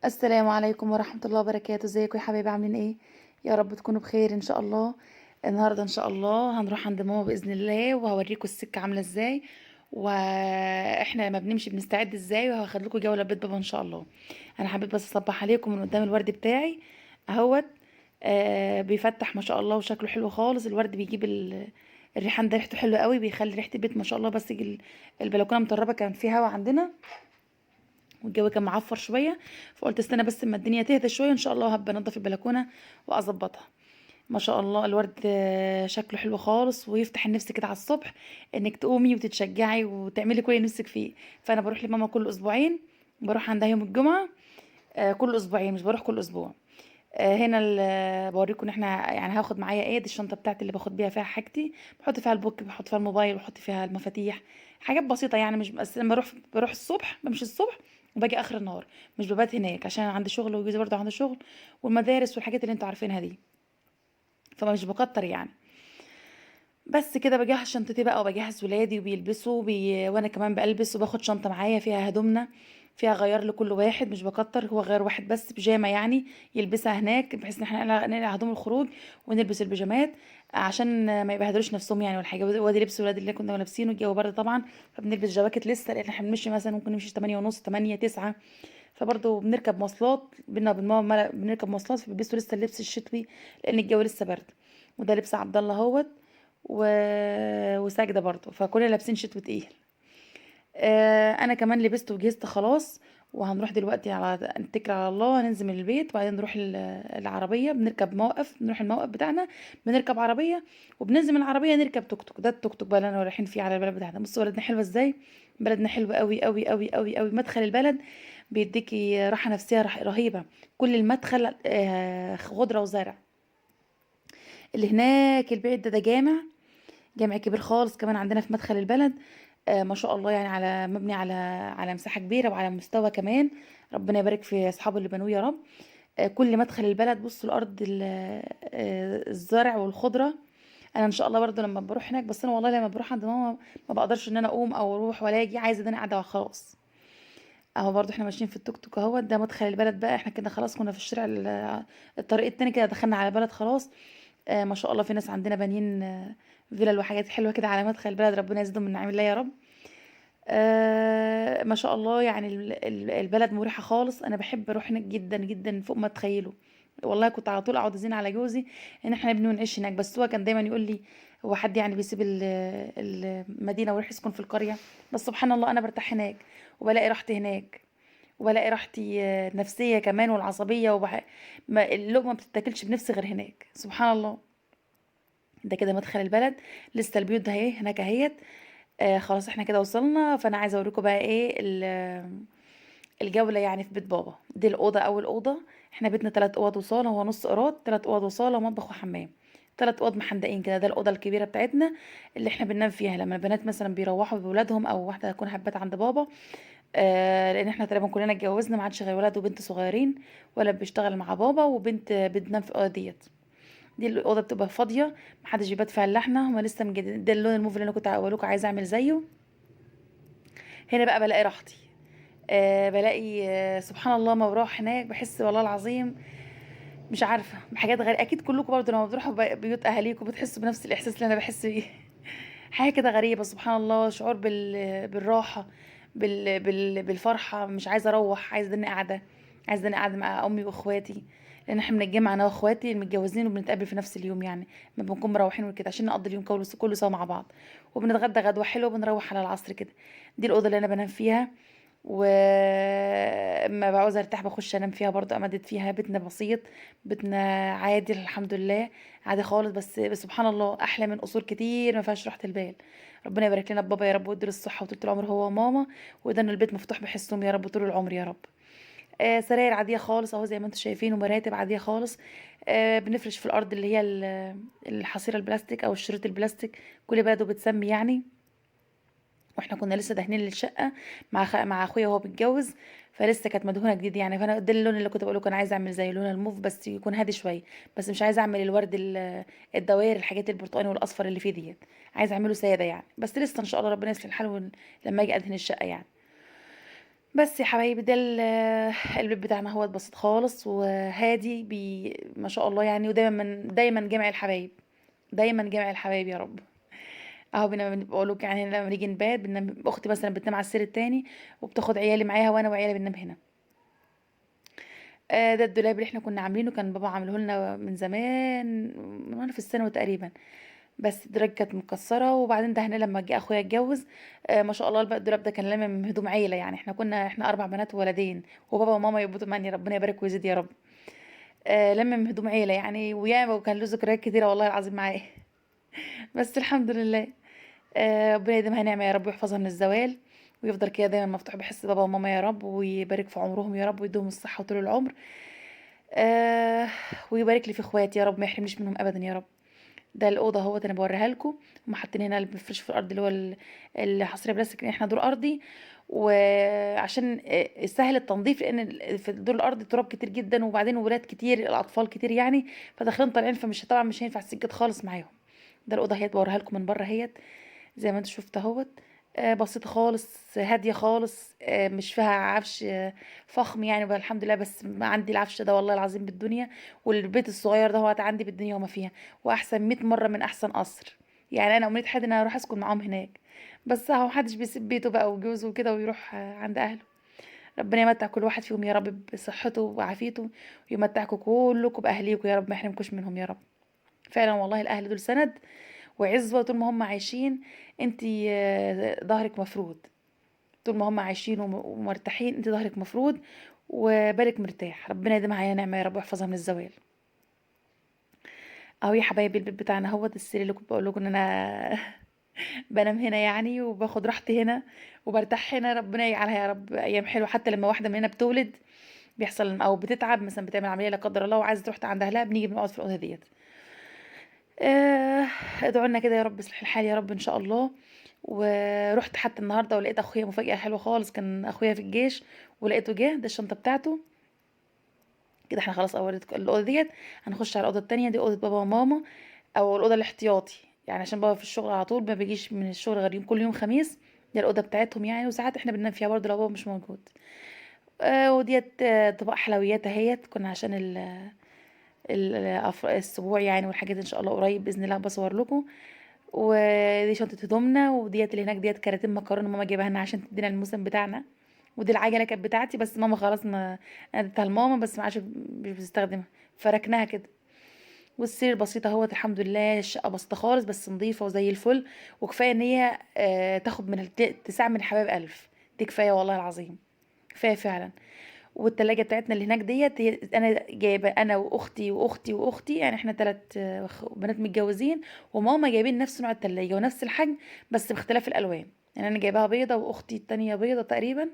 السلام عليكم ورحمة الله وبركاته. ازيكم يا حبايبي؟ عاملين ايه؟ يا رب تكونوا بخير ان شاء الله. النهارده ان شاء الله هنروح عند ماما بإذن الله، وهوريكم السكة عاملة ازاي، واحنا لما بنمشي بنستعد ازاي، وهاخد لكم جولة بيت بابا ان شاء الله. انا حبيت بس اصبح عليكم من قدام الورد بتاعي اهوت. بيفتح ما شاء الله وشكله حلو خالص. الورد بيجيب الريحان ده ريحته حلوة قوي، بيخلي ريحة البيت ما شاء الله. بس البلكونة مطربة، كان فيها هوا عندنا والجو كان معفر شوية، فقلت استنى بس اما الدنيا تهدى شوية ان شاء الله هبقى انضف البلكونه واظبطها. ما شاء الله الورد شكله حلو خالص ويفتح النفس كده على الصبح، انك تقومي وتتشجعي وتعملي كل اللي نفسك فيه. فانا بروح لماما كل اسبوعين، بروح عندها يوم الجمعة، كل اسبوعين، مش بروح كل اسبوع. هنا بوريكم ان احنا يعني هاخد معايا ايه. دي الشنطة بتاعتي اللي باخد بيها فيها حاجتي، بحط فيها ال book، بحط فيها الموبايل، بحط فيها المفاتيح، حاجات بسيطة يعني. مش بس لما بروح الصبح، بمشي الصبح وباجي اخر النهار، مش ببات هناك عشان عندي شغل وجوزي برضه عنده شغل والمدارس والحاجات اللي انتوا عارفينها دي، فمش بكتر يعني. بس كده بجهز شنطتي بقى وبجهز ولادي وبيلبسوا وانا كمان بلبس، وباخد شنطه معايا فيها هدومنا، فيها غيار لكل واحد، مش بكتر، هو غير واحد بس بيجامه يعني يلبسها هناك، بحيث ان احنا نقلع هدوم الخروج ونلبس البيجامات عشان ما يبهدلوش نفسهم يعني ولا حاجة. وادي لبس ولادي اللي كنا لابسينه، الجو برد طبعا فبنلبس جواكت لسه، لان احنا بنمشي مثلا ممكن نمشي تمانية ونص، تمانية، تسعة، فبرضه بنركب مواصلات بينا وبين ماما، بنركب مواصلات فبيلبسوا لسه اللبس الشتوي لان الجو لسه برد. وده لبس عبد الله اهوت وساجده برضه، فكلنا لابسين شتوي تقيل. انا كمان لبست وجهزت خلاص، وهنروح دلوقتي على نتكل على الله، هننزل من البيت وبعدين نروح العربية، بنركب موقف، بنروح الموقف بتاعنا، بنركب عربية، وبننزل من العربية نركب توك توك. ده التوك توك بقى اللي انا رايحين فيه على البلد بتاعتنا. بصوا بلدنا حلوة ازاي، بلدنا حلوة قوي قوي قوي قوي قوي. مدخل البلد بيديكي راحة نفسية رهيبة، كل المدخل خضرة وزرع. اللي هناك البعيد ده جامع، جامع كبير خالص كمان عندنا في مدخل البلد. ما شاء الله يعني، على مبني على مساحة كبيرة وعلى مستوى كمان، ربنا يبارك في أصحابه اللي بنوه يا رب. كل مدخل البلد بصوا الأرض الزرع والخضرة. أنا إن شاء الله برضو لما بروح هناك، بس أنا والله لما بروح عند ماما ما بقدرش إن أنا أقوم أو أروح ولا أجي، عايزة إن أنا قاعدة وخلاص. أهو برضو إحنا ماشيين في التوك توك أهو، ده مدخل البلد بقى. إحنا كده خلاص كنا في الشارع الطريق التاني كده، دخلنا على البلد خلاص. ما شاء الله في ناس عندنا بانيين فيلل وحاجات حلوة كده على مدخل البلد، ربنا يزيدهم من نعيم الله يا رب. ما شاء الله يعني البلد مريحة خالص. أنا بحب أروح هناك جدا جدا فوق ما تتخيلوا والله. كنت على طول أقعد أزين على جوزي إن إحنا نبني ونعيش هناك، بس هو كان دايما يقول لي هو حد يعني بيسيب المدينة ويروح يسكن في القرية؟ بس سبحان الله أنا برتاح هناك وبلاقي راحتي هناك، وبلاقي راحتي النفسية كمان والعصبية، اللقمة ما بتتاكلش بنفسي غير هناك سبحان الله. ده كده مدخل البلد، لسه البيوت ده اهي هناك اهيت. خلاص احنا كده وصلنا. فانا عايزه اوريكم بقى ايه الجولة يعني في بيت بابا. دي الاوضة، اول اوضة. احنا بيتنا 3 اوض وصاله، هو نص قراط، 3 اوض وصاله ومطبخ وحمام، 3 اوض محندقين كده. ده الاوضة الكبيرة بتاعتنا اللي احنا بننام فيها لما البنات مثلا بيروحوا بولادهم، او واحدة تكون حبات عند بابا. لان احنا تقريبا كلنا اتجوزنا، ما عادش غير ولد وبنت صغيرين، ولد بيشتغل مع بابا وبنت بتنام في الاوضة ديت. دي الاوضة بتبقى فاضية محدش بيبات فيها الا احنا، هما لسه مجددين. ده اللون الموف اللي انا كنت هقولكوا عايزه اعمل زيه. هنا بقى بلاقي راحتي، بلاقي سبحان الله ما بروح هناك بحس والله العظيم مش عارفه بحاجات غريبة. اكيد كلكم برضو لما بتروحوا بيوت اهاليكم بتحسوا بنفس الاحساس اللي انا بحس بيه، حاجة كده غريبة سبحان الله، شعور بالراحة، بالفرحه. مش عايزه اروح، عايزه اني قاعدة، عايزه اني قاعدة مع امي واخواتي، لان احنا بنتجمع انا واخواتي المتجوزين وبنتقابل في نفس اليوم يعني، ما بنكون مروحين وكده عشان نقضي اليوم كله سوا مع بعض، وبنتغدى غدوه حلوة وبنروح على العصر كده. دي الاوضة اللي انا بنام فيها، وما بعوز ارتاح بخش انام فيها برضو، امدد فيها. بيتنا بسيط، بيتنا عادي الحمد لله، عادي خالص، بس سبحان الله احلى من قصور كتير ما فيهاش راحة البال. ربنا يبارك لنا ببابا يا رب ويديله الصحة وطول العمر هو وماما، وده ان البيت مفتوح بحسهم يا رب طول العمر يا رب. سراير عادية خالص اهو زي ما انتم شايفين، ومراتب عادية خالص. بنفرش في الارض اللي هي الحصيرة البلاستيك او الشريط البلاستيك، كل بلده بتسمي يعني. واحنا كنا لسه داهنين للشقه مع اخويا وهو بيتجوز، فلسه كانت مدهونه جديد يعني. فانا ده اللون اللي كنت بقوله كان عايزه اعمل زي لون الموف، بس يكون هادي شوية، بس مش عايزه اعمل الورد الدوائر، الحاجات البرتقاني والاصفر اللي فيه ديت، عايزه اعمله ساده يعني. بس لسه ان شاء الله ربنا يصلح الحال لما اجي ادهن الشقة يعني. بس يا حبايبي ده البيت بتاعنا هو بسيط خالص وهادي ما شاء الله يعني، ودايما دايما جامع الحبايب، دايما جامع الحبايب يا رب. اهو بنبقى لك يعني لما نيجي نبات بننام، اختي مثلا بتنام على السرير التاني وبتاخد عيالي معاها، وانا وعيالي بننام هنا. ده الدولاب اللي احنا كنا عاملينه، كان بابا عامله لنا من زمان، من وانا في الثانوي تقريبا، بس الدراج كانت مكسرة. وبعدين ده هنا لما جه اخويا اتجوز، ما شاء الله بقى الدولاب ده كان لامم هدوم عيله يعني، احنا كنا 4 بنات وولدين، وبابا وماما يبقوا 8، ربنا يبارك ويزيد يا رب. لمم هدوم عيله يعني، وياما، وكان له ذكريات كتيرة والله العظيم معاه. بس الحمد لله، ربنا يديمها نعمه يا رب، ويحفظها من الزوال، ويفضل كده دايما مفتوح بحس بابا وماما يا رب، ويبارك في عمرهم يا رب، ويديهم الصحة وطول العمر. ويبارك لي في اخواتي يا رب، ما يحرمنيش منهم ابدا يا رب. ده الاوضة اهوت انا بوريها لكم، هم حاطين هنا المفرش في الارض اللي هو الحصريه بلاستيك، لان احنا دور ارضي، وعشان سهل التنظيف، لان في الدور الارضي تراب كتير جدا، وبعدين ولاد كتير، الاطفال كتير يعني، فداخلين طالعين، فمش طبعا مش هينفع السجاد خالص معاهم. ده الاوضة اهيت بوريها لكم من بره اهيت زي ما انتم شفتوا اهوت، بسيطة خالص، هادية خالص، مش فيها عفش، فخم يعني، الحمد لله. بس ما عندي العفش ده والله العظيم بالدنيا، والبيت الصغير ده هو عندي بالدنيا وما فيها، واحسن 100 مرة من احسن قصر يعني. انا امنية حياتي ان انا اروح اسكن معاهم هناك، بس اهو محدش بيسيب بيته بقى وجوزه وكده ويروح عند اهله. ربنا يمتع كل واحد فيهم يا رب بصحته وعافيته، ويمتعكم كلكم باهليكم يا رب، ما يحرمكوش منهم يا رب. فعلا والله الاهل دول سند وعزوة، طول ما هم عايشين انتي، ظهرك مفرود، طول ما هم عايشين ومرتاحين انتي ظهرك مفرود وبالك مرتاح. ربنا يديمها علينا نعمة يا رب ويحفظها من الزوال. اهو يا حبايبي البيت بتاعنا اهوت، السرير اللي كنت بقول لكم ان انا بنام هنا يعني، وباخد راحتي هنا وبرتاح هنا. ربنا يجعلها يا رب ايام حلوة. حتى لما واحدة مننا بتولد بيحصل او بتتعب مثلا، بتعمل عملية لا قدر الله وعايزه تروح عند اهلها، بنيجي بنقعد في الاوضة ديت. ادعوا لنا كده يا رب يصلح الحال يا رب ان شاء الله. ورحت حتى النهارده ولقيت اخويا مفاجاة حلوة خالص، كان اخويا في الجيش ولقيته جه، ده الشنطة بتاعته كده. احنا خلاص اوريتكم الاوضة ديت، هنخش على الاوضة التانية، دي اوضة بابا وماما، او الاوضة الاحتياطي يعني، عشان بابا في الشغل على طول ما بيجيش من الشغل غير يوم كل يوم خميس. دي الاوضة بتاعتهم يعني، وساعات احنا بننام فيها برضه لو بابا مش موجود. وديت، طبق حلويات اهيت، كنا عشان الاسبوع يعني والحاجات ان شاء الله قريب باذن الله بصور لكم. ودي شنطه هدومنا، وديت اللي هناك ديت كراتين مكرونه ماما جايباها لنا عشان تدينا الموسم بتاعنا. ودي العجلة كانت بتاعتي، بس ماما خلاص ما انا اديتها لماما، بس ما عادش مش بتستخدمها فركناها كده. والسرير بسيطة اهوت الحمد لله، الشقة بسيطة خالص بس نظيفة وزي الفل، وكفاية ان هي، تاخد من 9 من حبايب 1000، دي كفاية والله العظيم، كفاية فعلا. والتلاجة بتاعتنا اللي هناك ديت، هي انا جايبه انا واختي واختي واختي، يعني احنا 3، بنات متجوزين، وماما جايبين نفس نوع التلاجة ونفس الحجم بس باختلاف الالوان. يعني انا جايباها بيضة واختي التانية بيضة تقريبا،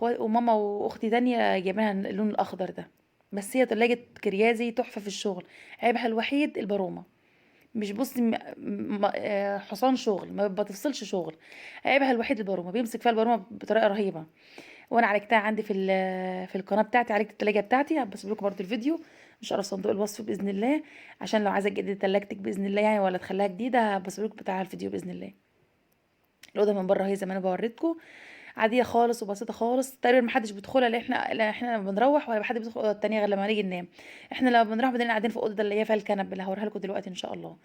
وماما واختي تانية جايبينها اللون الاخضر ده. بس هي تلاجة كريازي تحفة في الشغل، عيبها الوحيد البرومة، مش بصي حصان شغل، ما بتفصلش شغل، عيبها الوحيد البرومة، بيمسك فيها البرومة بطريقة رهيبة. وانا عالجتها عندي في القناة بتاعتي، عالجت التلاجة بتاعتي، هبسيب لكم برضو الفيديو ان شاء الله في صندوق الوصف باذن الله، عشان لو عايزه تجددي تلاجتك باذن الله يعني، ولا تخليها جديدة، هبسيب لكم بتاع الفيديو باذن الله. الاوضة من بره اهي زي ما انا بوريتكم، عادية خالص وبسيطة خالص، تقريبا ما حدش بيدخلها، لا احنا لما بنروح ولا حد بيدخل الاوضة التانية غير لما نيجي ننام. احنا لما بنروح بنلاقي قاعدين في الاوضة اللي هي فيها الكنب اللي هوريها لكم دلوقتي ان شاء الله،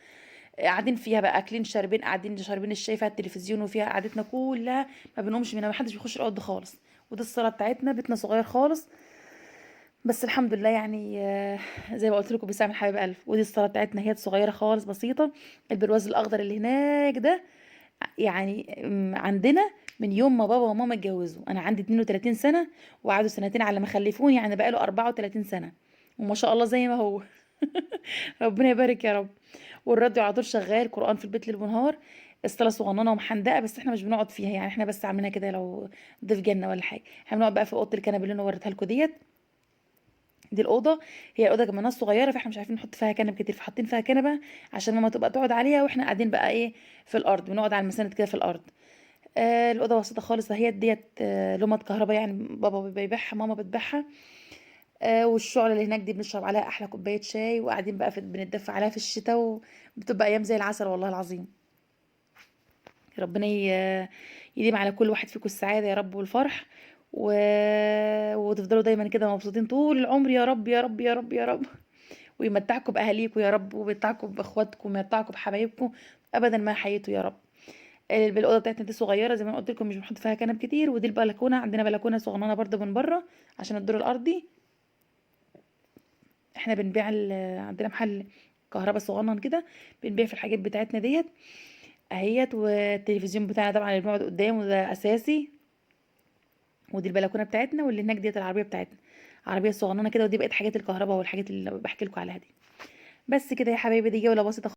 قاعدين فيها بقى اكلين شاربين، قاعدين شاربين الشاي فيها التلفزيون، وفيها قعدتنا كلها، ما بنقومش منها، ما حدش بيخش الاوضة خالص. ودي الصاله بتاعتنا، بيتنا صغير خالص بس الحمد لله يعني، زي ما قلت لكم بيساعد حبايب الف. ودي الصاله بتاعتنا هي صغيرة خالص بسيطة. البرواز الاخضر اللي هناك ده يعني، عندنا من يوم ما بابا وماما اتجوزوا، انا عندي 32 سنة وقعدوا سنتين على ما خلفوني، يعني بقاله 34 سنة وما شاء الله زي ما هو. ربنا يبارك يا رب. والراديو على طول شغال، قرآن في البيت ليل ونهار. الصاله صغننه ومحندقه بس احنا مش بنقعد فيها يعني، احنا بس عاملينها كده لو ضيف جنة ولا حاجة. احنا بنقعد بقى في اوضة الكنبة اللي انا وريتها لكم ديت. دي الاوضة، هي الاوضة كمان صغيرة فاحنا مش عارفين نحط فيها كنب كتير، فحاطين فيها كنبة عشان ماما تبقى تقعد عليها، واحنا قاعدين بقى ايه في الارض، بنقعد على المسند كده في الارض. الاوضة بسيطة خالص اهي ديت، لمض كهرباء يعني، بابا بيبيعها ماما بتبيعها. والشعله اللي هناك دي بنشرب عليها احلى كوباية شاي، وقاعدين بقى بنتدفى عليها في الشتاء، وبتبقى ايام زي العسل والله العظيم. ربنا يديم على كل واحد فيكم السعادة يا رب والفرح، و... وتفضلوا دايما كده مبسوطين طول العمر يا رب يا رب يا رب يا رب، ويمتعكم باهاليكم يا رب، ويمتعكم باخواتكم، ويمتعكم بحبايبكم ابدا ما حييتوا يا رب. الاوضة بتاعتنا دي صغيرة زي ما قلت لكم، مش بنحط فيها كنب كتير. ودي البلكونه، عندنا بلكونة صغننه برده من بره عشان الدور الارضي. احنا بنبيع عندنا محل كهرباء صغنن كده، بنبيع في الحاجات بتاعتنا ديت اهيت. والتلفزيون بتاعنا طبعا اللي بنقعد قدامه ده اساسي. ودي البلكونه بتاعتنا، واللي هناك ديت العربية بتاعتنا، عربية صغننه كده. ودي بقت حاجات الكهرباء والحاجات اللي بحكي لكم عليها دي. بس كده يا حبايبي، دي جولة بسيطة.